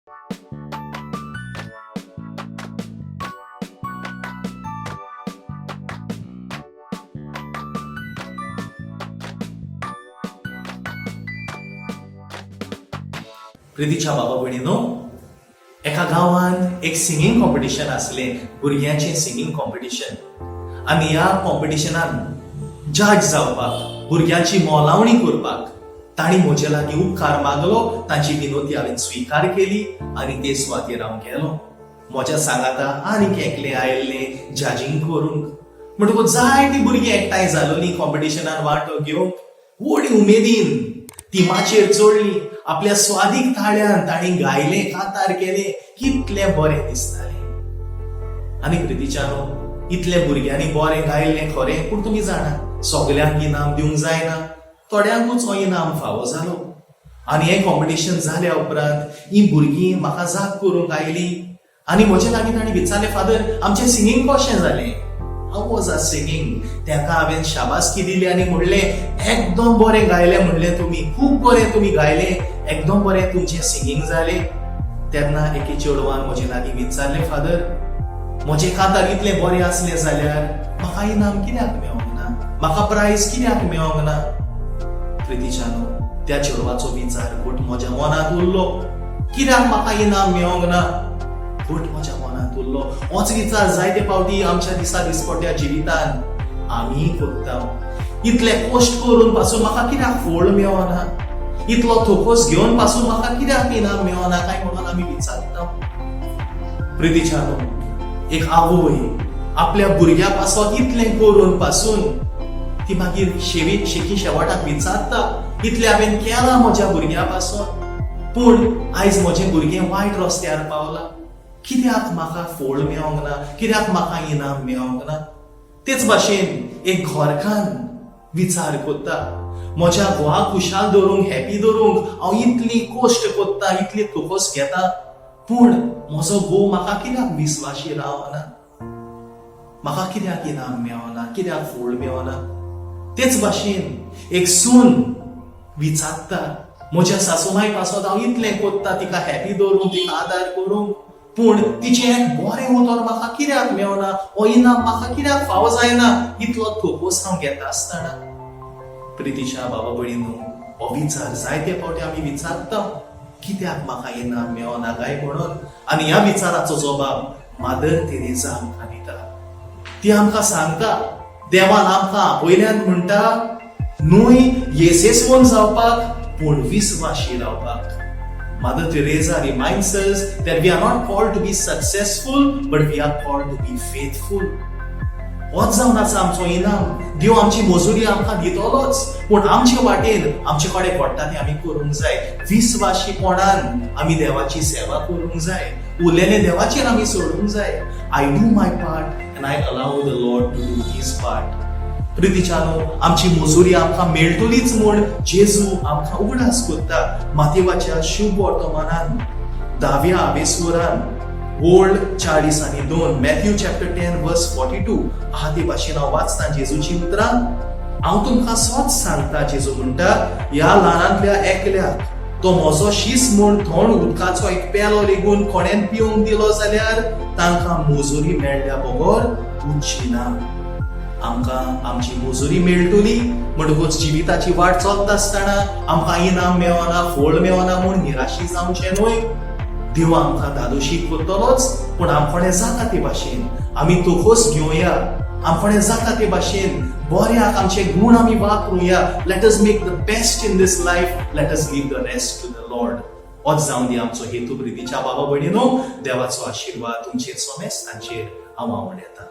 प्रितीच्या बाबा भयणीनो, एका गांवांत एक सिंगींग कॉम्पिटिशन आसलें, भुरग्यांचें सिंगींग कॉम्पिटिशन. आनी ह्या कॉम्पिटिशनान जज जावपाक, भुरग्यांची मोलावणी करपाक तांणी म्हजे लागीं उपकार मागलो. तांची विनवती हांवें स्विकार केली आनी ते सुवातेर हांव गेलो. म्हज्या सांगाता आनीक एकलें आयिल्लें जजींग करूंक. म्हणटकूच जायतीं भुरगीं एकठांय जालोलीं कॉम्पिटिशनान वांटो घेवंक. व्हडी उमेदीन ती माचयेर चडली. आपल्या स्वादीक ताळ्यान तांणी गायलें, कांतार केलें. कितलें बरें दिसतालें! आनी प्रितीच्यानो, इतले भुरग्यांनी बरें गायल्लें खरें, पूण तुमी जाणा, सगल्यांक इनाम दिवंक जायना. थोड्यांकूच हो इनाम फावो जालो. आनी हें कॉम्पिटिशन जाल्या उपरांत ही भुरगीं म्हाका जाग करूंक आयलीं आनी म्हजे लागीं तांणी विचारलें, "फादर, आमचें सिंगींग कशें जालें? How was our singing?" ताका हांवें शाबासकी दिली आनी म्हणलें, "एकदम बरें गायलें," म्हणलें, "तुमी खूब बरें तुमी गायलें, एकदम बरें तुमचें सिंगींग जालें." तेन्ना एके चेडवान म्हजे लागीं विचारलें, "फादर, म्हजें कांतार इतलें बरें आसलें जाल्यार म्हाका इनाम कित्याक मेळोंक ना? म्हाका प्रायज कित्याक मेळोंक ना?" प्रितीच्यानो, त्या चेडवाचो विचार घट म्हज्या मनांत उरलो. कित्याक म्हाका इनाम मेळोंक ना, घट म्हज्या मनांत उरलो. होच विचार जायते फावटी आमच्या दिसा दिसपट्ट्या जिवितान आमी करता. इतले कश्ट करून पासून म्हाका कित्याक फळ मेळना? इतलो थोकोस घेवन पासून म्हाका कित्याक इनाम मेळना काय म्हणून आमी विचारता. प्रितीच्यानो, एक आवय आपल्या भुरग्या पासत इतलें करून पासून ती मागीर शेवी शेकी शेवटाक विचारता, इतलें हांवें केलां म्हज्या भुरग्या पासत, पूण आयज म्हजें भुरगें वायट रस्त्यार पावलां. कित्याक म्हाका फळ मेळोंक ना? कित्याक म्हाका इनाम मेळोंक ना? तेच भाशेन एक घरकान्न विचार करता, म्हज्या घोवाक खुशाल दवरूंक, हॅपी दवरूंक हांव इतली कश्ट करता, इतली थोकोस घेता, पूण म्हजो घोव म्हाका कित्याक विस्वाशी रावना? म्हाका कित्याक इनाम मेळना? कित्याक फळ मेळना? तेच भाशेन एक सून विचारता, म्हज्या सासूमाय पासत हांव इतलें करता, तिका हॅपी दवरूंक, तिका आदार करूंक, पूण तिचें एक बरें उतर म्हाका कित्याक मेळना? हो इनाम म्हाका कित्याक फावो जायना, इतलो थोकोस हांव घेता आसतना? प्रितीच्या बाबा भयणीनो, हो विचार जायते फावटी आमी विचारता, कित्याक म्हाका इनाम मेळना काय म्हणून. आनी ह्या विचाराचो जबाब मादर तेरेजा आमकां दिता. ती आमकां सांगता, देवान आमकां आपयल्यान म्हणटा, न्हय येसेस्वंत जावपाक, पूण विस्वाशी रावपाक. Mother Teresa reminds us that we are not called to be successful, but we are called to be faithful. होच जावन आसा आमचो इनाम. देव आमची मजुरी आमकां दितलोच, पूण आमचे वाटेन आमचे कडेन घडटा तें आमी करूंक जाय. विस्वाशीपणान आमी देवाची सेवा करूंक जाय. उरलेलें देवाचेर आमी सोडूंक जाय. I do my part and I allow the Lord to do His part. प्रितीच्यानो, आमची मजुरी आमकां मेळटलीच म्हूण जेजू आमकां उगडास करता. मातेवाच्या शुभ वर्तमानान धाव्या आवेस्वरान ओळ 42, Matthew chapter 10 verse 42 आहा, ते भाशेन हांव वाचता जेजूची उतरां. "हांव तुमकां सत सांगता," जेजू म्हणटा, "ह्या ल्हानांतल्या एकल्याक तो म्हजो शीस म्हूण थंड उदकाचो एक पेलो लेगून कोणेन पिवंक दिलो जाल्यार तांकां मजुरी मेळ्ळ्या बगर उरची ना." आमकां आमची मजुरी मेळटली. म्हणटकूच जिविताची वाट चलता आसतना आमकां इनाम मेळना, फळ मेळना म्हूण निराशी जावचें न्हय. देव आमकां धादोशी करतलोच, पूण आमकोणे जाता ते भाशेन आमी तोखोस घेवया. आमकोणे जाता ते भाशेन बऱ्याक आमचे गूण आमी वापरुया. Let us make the best in this life. Let us leave the rest to the Lord. होच जावन दी आमचो हेतू. प्रितीच्या बाबा भयणीनो, देवाचो आशिर्वाद तुमचेर समेस्तांचेर हांव आवडटा.